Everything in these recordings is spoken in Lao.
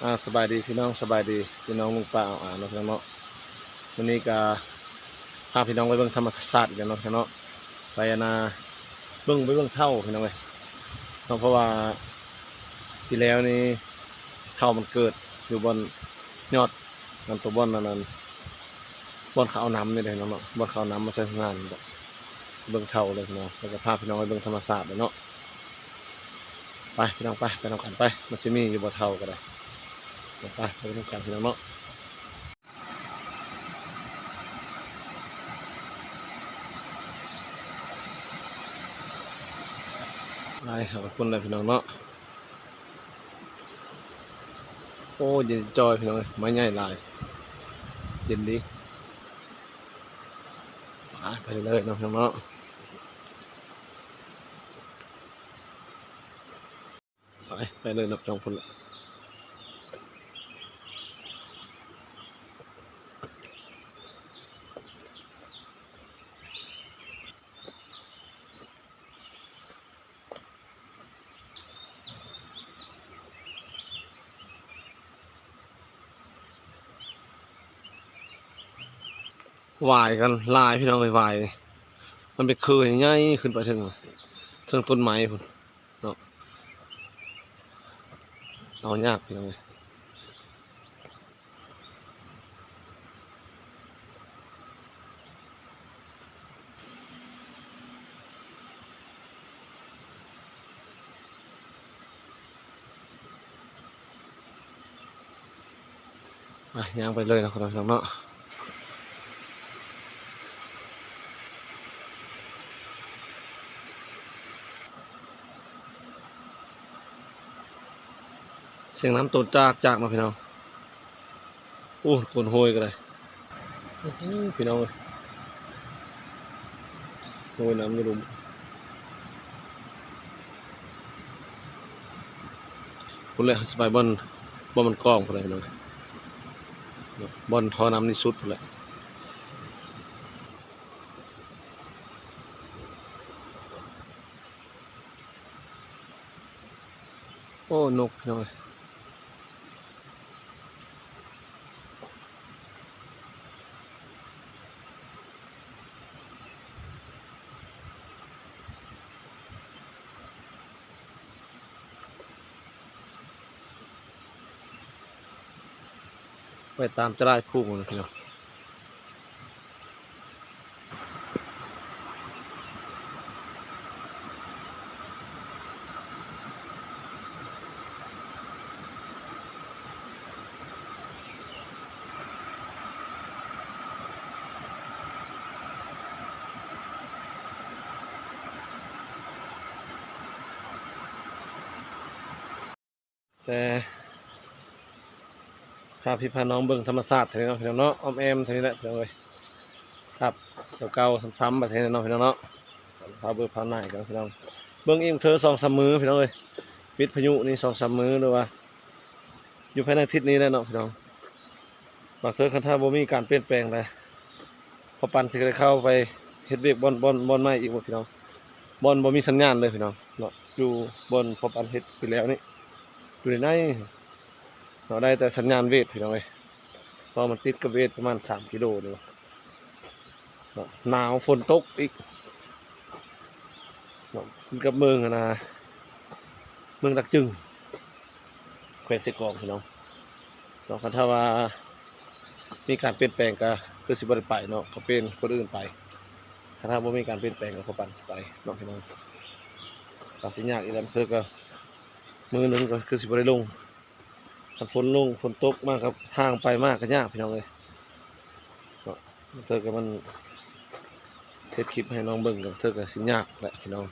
ອ່າ ສະບາຍດີພີ່ນ້ອງ ສະບາຍດີພີ່ນ້ອງລຸງປ້າອາວອາເນາະ ພີ່ນ້ອງເນາະ. ມື້ນີ້ກະພາພີ່ນ້ອງໄປເບິ່ງທຳມະຊາດອີກແລ້ວເນາະ ພີ່ນ້ອງເນາະ. ໄປອັນນ່າ ເບິ່ງ ໄປເບິ່ງເທົ້າພີ່ນ້ອງເອີຍເນາະ. ເພາະວ່າປີແລ້ວນີ້ເທົ້າມັນເກີດຢູ່ບ່ອນຍອດ ອັນໂຕບ່ອນອັນນັ້ນ ບ່ອນເຂົາເອົານ້ຳນີ້ເດ້ພີ່ນ້ອງເນາະ ບ່ອນເຂົາເອົານ້ຳມາໃສ່ໂຮງງານ. ເບິ່ງເທົ້າເລີຍພີ່ນ້ອງ ແລ້ວກໍພາພີ່ນ້ອງໄປເບິ່ງທຳມະຊາດເລີຍເນາະ. ໄປພີ່ນ້ອງ ໄປ ໄປນຳກັນ ໄປ ມັນຊິມີຢູ່ບໍ່ເທົ້າກໍໄດ້. ໄປ ໄປນຳກັນພີ່ນ້ອງເນາະ. ໄປ ເຂົ້າໄປພຸ້ນແລ້ວພີ່ນ້ອງເນາະ. ໂອ້ ເຢັນຈ່ອຍພີ່ນ້ອງເອີຍ ໄມ້ໃຫຍ່ຫຼາຍ ເຢັນດີ. ໄປ ໄປເລີຍເນາະ ພີ່ນ້ອງເນາະ. ໄປ ໄປເລີຍເນາະ ພີ່ນ້ອງ ພຸ້ນແຫຼະ. ຫວາຍກັນຫຼາຍພີ່ນ້ອງເອີຍ ຫວາຍນີ້ ມັນເປັນເຄີໃຫຍ່ໆ ຂຶ້ນໄປເທິງ ເທິງຕົ້ນໄມ້ພຸ້ນເນາະ. ເອົາຍາກພີ່ນ້ອງເອີຍ. ອ່ະ ຍ່າງໄປເລີຍເນາະ ພີ່ນ້ອງເນາະ. ສຽງນ້ຳຕົນຈາກໆ ເນາະ ພີ່ນ້ອງ. ໂອ້ ໂກນໂຮຍກໍໄດ້. ໂອ້ໂຫ ພີ່ນ້ອງເອີຍ ໂຮຍນ້ຳຢູ່ລຸ່ມ. ພຸ້ນແຫຼະ ເຮົາຊິໄປບ່ອນ ບ່ອນມັນກອງພຸ້ນແຫຼະພີ່ນ້ອງ ບ່ອນທໍ່ນ້ຳທີ່ສຸດພຸ້ນແຫຼະ. ໂອ້ ນົກພີ່ນ້ອງເອີຍ. ໄປຕາມຈະລາຍພູພຸ້ນແຫຼະພີ່ນ້ອງ. ແຕ່ພາພີ່ພານ້ອງເບິ່ງທຳມະຊາດເທົ່ານີ້ເນາະ ພີ່ນ້ອງເນາະ. ອ້ອມແອ້ມເທົ່ານີ້ແຫຼະພີ່ນ້ອງເອີຍ ຄັບ ເກົ່າໆຊ້ຳໆ ປະເທດເນາະ ພີ່ນ້ອງເນາະ. ພາເບິ່ງພານາຍກັນພີ່ນ້ອງ ເບິ່ງອີກເທື່ອສອງສາມມື້ພີ່ນ້ອງເອີຍ. ປິດພາຍຸນີ້ສອງສາມມື້ ຫຼືວ່າຢູ່ພາຍໃນອາທິດນີ້ແຫຼະເນາະ ພີ່ນ້ອງ. ບາງເທື່ອຄັນຖ້າບໍ່ມີການປ່ຽນແປງໃດ ພໍ່ປັນຊິໄດ້ເຂົ້າໄປເຮັດວຽກບ່ອນ ບ່ອນ ບ່ອນໃໝ່ອີກບໍ່ພີ່ນ້ອງ? ບ່ອນບໍ່ມີສັນຍານເລີຍພີ່ນ້ອງເນາະ. ຢູ່ບ່ອນພໍ່ປັນເຮັດປີແລ້ວນີ້ ຢູ່ໃນໃນເນາະ ໄດ້ແຕ່ສັນຍານເວດພີ່ນ້ອງເອີຍ ເພາະມັນຕິດກັບເວດປະມານສາມກິໂລນີ້ເນາະ. ໜາວ ຝົນຕົກອີກເນາະ ກັບເມືອງຫັ້ນນະ ເມືອງດາກຈຶງ ແຂວງເຊກອງພີ່ນ້ອງເນາະ. ຄັນຖ້າວ່າມີການປ່ຽນແປງກໍຄືຊິບໍ່ໄດ້ໄປເນາະ ກໍເປັນຄົນອື່ນໄປ. ຄັນຖ້າບໍ່ມີການປ່ຽນແປງກໍພໍ່ປັນຊິໄປເນາະພີ່ນ້ອງ. ກໍຊິຍາກອີກແລ້ວ ເທື່ອກໍມື້ໜຶ່ງກໍຄືຊິບໍ່ໄດ້ລົງ. ຄັນຝົນລົງ ຝົນຕົກມາກໍທາງໄປມາກໍຍາກພີ່ນ້ອງເອີຍເນາະ. ເທື່ອກໍມັນເຮັດຄລິບໃຫ້ນ້ອງເບິ່ງ ເທື່ອກໍຊິຍາກແຫຼະພີ່ນ້ອງ.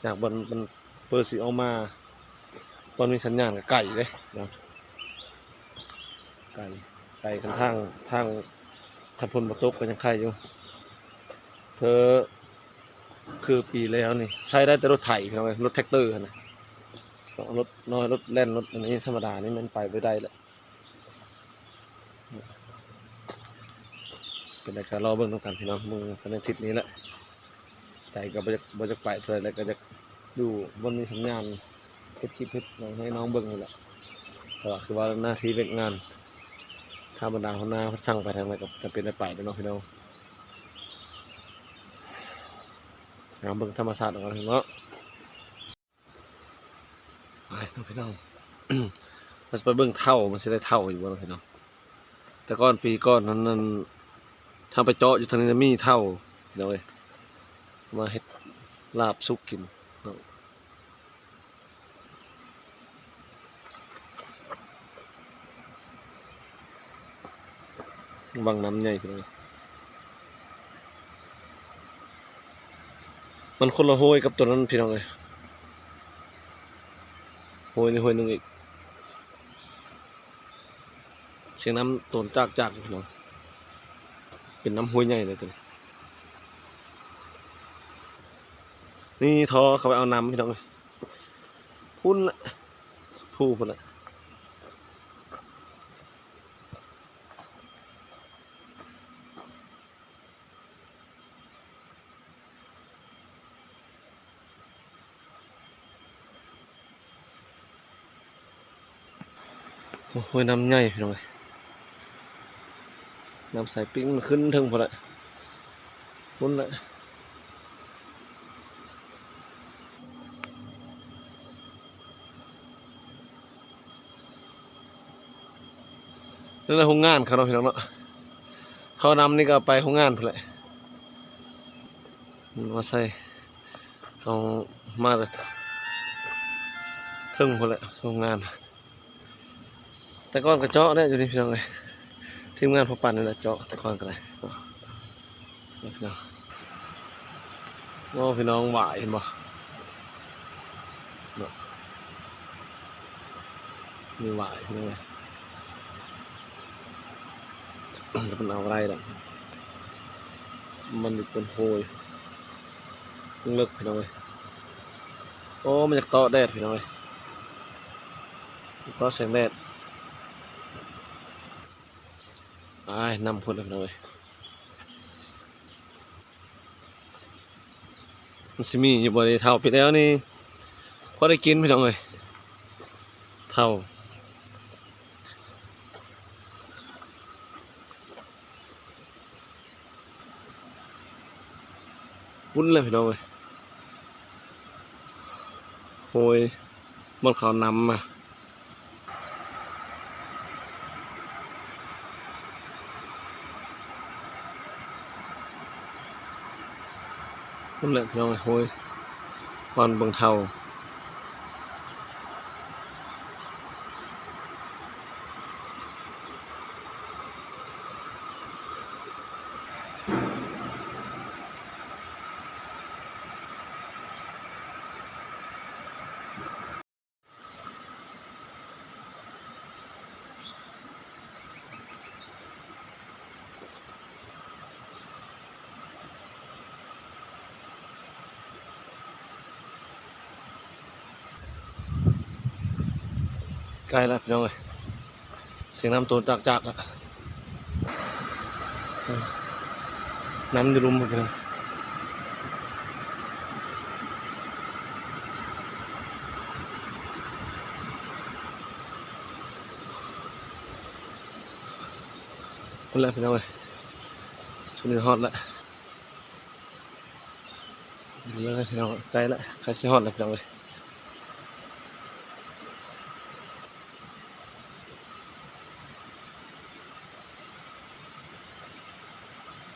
ຍາກບ່ອນມັນ ເພື່ອຊິອອກມາບ່ອນມີສັນຍານກໍໄກເດ້ເນາະ ໄກ ໄກ. ຄັນທາງ ທາງ ຄັນຝົນບໍ່ຕົກກໍຍັງໄຄຢູ່. ເທື່ອຄືປີແລ້ວນີ້ໃຊ້ໄດ້ແຕ່ລົດໄຖພີ່ນ້ອງເອີຍ ລົດແທກເຕີຫັ້ນນະ. ລົດນ້ອຍ ລົດແລ່ນ ລົດອັນນີ້ທຳມະດານີ້ມັນໄປບໍ່ໄດ້ແຫຼະ. ເປັນໃດກໍລໍເບິ່ງນຳກັນພີ່ນ້ອງ ມື້ວັນອາທິດນີ້ແຫຼະ. ໃຈກໍບໍ່ຢາກ ບໍ່ຢາກໄປເທົ່າໃດ ແລ້ວກໍຢາກຢູ່ບ່ອນມີສັນຍານ ເຮັດຄລິບເຮັດຫຍັງໃຫ້ນ້ອງເບິ່ງນີ້ແຫຼະ. ກໍຄືວ່າໜ້າທີ່ວຽກງານ ທາງບັນດາຫົວໜ້າເພິ່ນສັ່ງໄປທາງໃດກໍຈຳເປັນໄດ້ໄປເດ້ເນາະພີ່ນ້ອງ. ເຮົາເບິ່ງທຳມະຊາດເອົາເນາະ. ໄປເນາະພີ່ນ້ອງ ເຮົາຊິໄປເບິ່ງເທົ້າ ມັນຊິໄດ້ເທົ້າຢູ່ບໍ່ເນາະພີ່ນ້ອງ. ແຕ່ກ່ອນ ປີກ່ອນນັ້ນ ນັ້ນ ທາງໄປເຈາະຢູ່ທາງນີ້ນະ ມີເທົ້າພີ່ນ້ອງເອີຍ ມາເຮັດລາບສຸກກິນເນາະ. ວັງນ້ຳໃຫຍ່ພີ່ນ້ອງ ມັນຄົນລະຫ້ວຍກັບຕົວນັ້ນພີ່ນ້ອງເອີຍ ຫ້ວຍນີ້ຫ້ວຍໜຶ່ງອີກ. ສຽງນ້ຳໂຕນຈາກໆ ພີ່ນ້ອງ ເປັນນ້ຳຫ້ວຍໃຫຍ່ເລີຍຕົວນີ້. ນີ້ທໍ່ເຂົາໄປເອົານ້ຳພີ່ນ້ອງເອີຍ ພຸ້ນລະ ພູພຸ້ນລະ. ໂອ້ຍ ນ້ຳໃຫຍ່ພີ່ນ້ອງເອີຍ ນ້ຳໃສປິ້ງຂຶ້ນເທິງພຸ້ນລະ ພຸ້ນລະ. ນັ້ນແຫຼະໂຮງງານເຂົາເນາະພີ່ນ້ອງເນາະ ທໍ່ນ້ຳນີ້ກໍໄປໂຮງງານພຸ້ນແຫຼະ ມາໃສ່ ເອົາມາແຕ່ເທິງພຸ້ນແຫຼະໂຮງງານ. ແຕ່ກ່ອນກໍເຈາະແຫຼະຢູ່ນີ້ພີ່ນ້ອງເອີຍ ທີມງານພໍ່ປັນນີ້ແຫຼະເຈາະແຕ່ກ່ອນກໍໄດ້ເນາະ. ໂອ້ ພີ່ນ້ອງຫວາຍເຫັນບໍ່ເນາະ ມີຫວາຍພີ່ນ້ອງເອີຍ ແຕ່ມັນເອົາບໍ່ໄດ້ດອກ ມັນຢູ່ກົ້ນໂພຍ ມັນເລິກພີ່ນ້ອງເອີຍ. ໂອ້ ມັນຢາກເຕາະແດດພີ່ນ້ອງເອີຍ ເຕາະແສງແດດ. ອ້າຍ ນ້ຳພຸ້ນແລ້ວພີ່ນ້ອງເອີຍ ມັນຊິມີຢູ່ບໍ່ນີ້ ເທົ້າປີແລ້ວນີ້ ພໍໄດ້ກິນພີ່ນ້ອງເອີຍ ເທົ້າ. ພຸ້ນແຫຼະພີ່ນ້ອງເອີຍ ໂອ້ຍ ບ່ອນເຂົານຳມາ ພຸ້ນແຫຼະພີ່ນ້ອງເອີຍ ໂອ້ຍ ບ່ອນເບິ່ງເທົ້າ. ໃກ້ແລ້ວພີ່ນ້ອງເອີຍ ສຽງນ້ຳໂຕນຈາກໆ ລະ ນ້ຳຢູ່ລຸ່ມພຸ້ນພີ່ນ້ອງ ພຸ້ນແຫຼະພີ່ນ້ອງເອີຍ ຊຸມນີ້ຮອດແລ້ວ. ເບິ່ງເດີພີ່ນ້ອງ ໃກ້ລະ ໃກ້ຊິຮອດແລ້ວພີ່ນ້ອງເອີຍ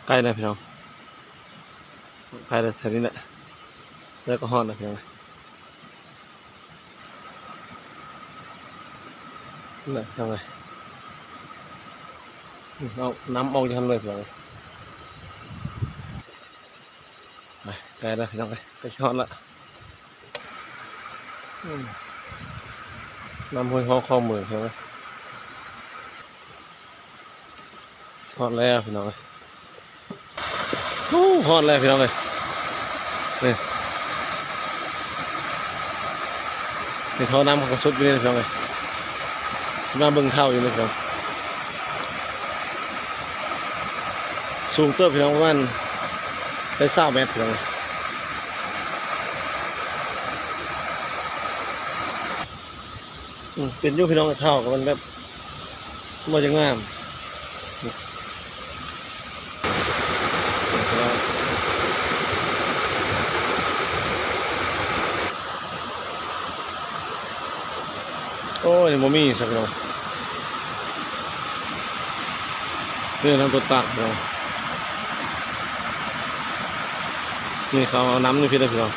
ໃກ້ແລ້ວພີ່ນ້ອງ ໃກ້ແລ້ວ ແຖວນີ້ແຫຼະ ແລ້ວກໍຮອດແລ້ວພີ່ນ້ອງເອີຍ. ນັ້ນແຫຼະພີ່ນ້ອງເອີຍ ເອົານ້ຳອອກຢູ່ຫັ້ນເລີຍພີ່ນ້ອງເອີຍ ໄປ ໃກ້ແລ້ວພີ່ນ້ອງເອີຍ ໃກ້ຊິຮອດລະ ອືມ ນ້ຳຫ້ວຍຮອກຂອງເມືອງພີ່ນ້ອງເອີຍ ຮອດແລ້ວພີ່ນ້ອງເອີຍ ໂອ້ ຮອດແລ້ວພີ່ນ້ອງເອີຍ ນີ້ ນີ້ທໍ່ນ້ຳເຂົາກໍສຸດຢູ່ນີ້ພີ່ນ້ອງເອີຍ ຊິມາເບິ່ງເທົ້າຢູ່ນີ້ພີ່ນ້ອງ ສູງເຕີບພີ່ນ້ອງ ປະມານໄດ້ຊາວແມັດພີ່ນ້ອງເອີຍ. ອືມ ເປັນຢູ່ພີ່ນ້ອງ ເຖົ້າກໍມັນແບບບໍ່ຈະງາມ. ໂອ້ຍ ບໍ່ມີຊະພີ່ນ້ອງ ນີ້ນຳຕົ້ນຕາກພີ່ນ້ອງ ນີ້ເຂົາເອົານຳຢູ່ພີ້ເດີພີ່ນ້ອງ.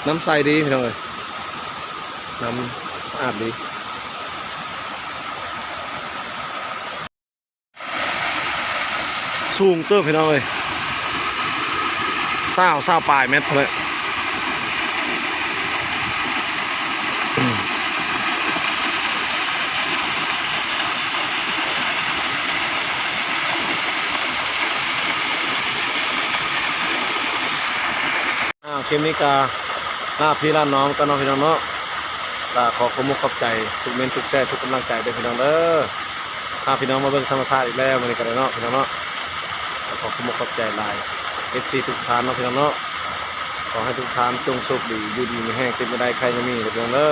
ນ້ຳໃສດີພີ່ນ້ອງເອີຍ ນ້ຳສະອາດດີ. ສູງເຕີບພີ່ນ້ອງເອີຍ ຊາວ ຊາວປາຍແມັດພຸ້ນແຫຼະ. ອ່າ ຄລິບນີ້ກະລາພີ່ລານ້ອງກ່ອນເນາະພີ່ນ້ອງເນາະ ກະຂໍຂອບມຸກຂອບໃຈທຸກເມັນທຸກແຊທຸກກຳລັງໃຈເດີພີ່ນ້ອງເດີ. ພາພີ່ນ້ອງມາເບິ່ງທຳມະຊາດອີກແລ້ວມື້ນີ້ກໍໄດ້ເນາະພີ່ນ້ອງເນາະ ກໍຂໍຂອບມຸກຂອບໃຈຫຼາຍ ເອັຟຊີ ທຸກທ່ານເນາະພີ່ນ້ອງເນາະ. ຂໍໃຫ້ທຸກທ່ານຈົ່ງໂຊກດີ ຢູ່ດີມີແຮງ ເຈັບຢ່າໄດ້ ໄຂ້ຢ່າມີເດີພີ່ນ້ອງເດີ.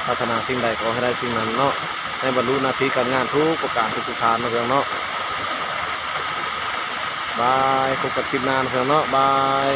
ປາດຖະໜາສິ່ງໃດຂໍໃຫ້ໄດ້ສິ່ງນັ້ນເນາະ ໃຫ້ບັນລຸໜ້າທີ່ການງານທຸກປະການທຸກໆທ່ານເນາະພີ່ນ້ອງເນາະ. ບາຍ ພົບກັນຄລິບໜ້າເນາະພີ່ນ້ອງເນາະ ບາຍ.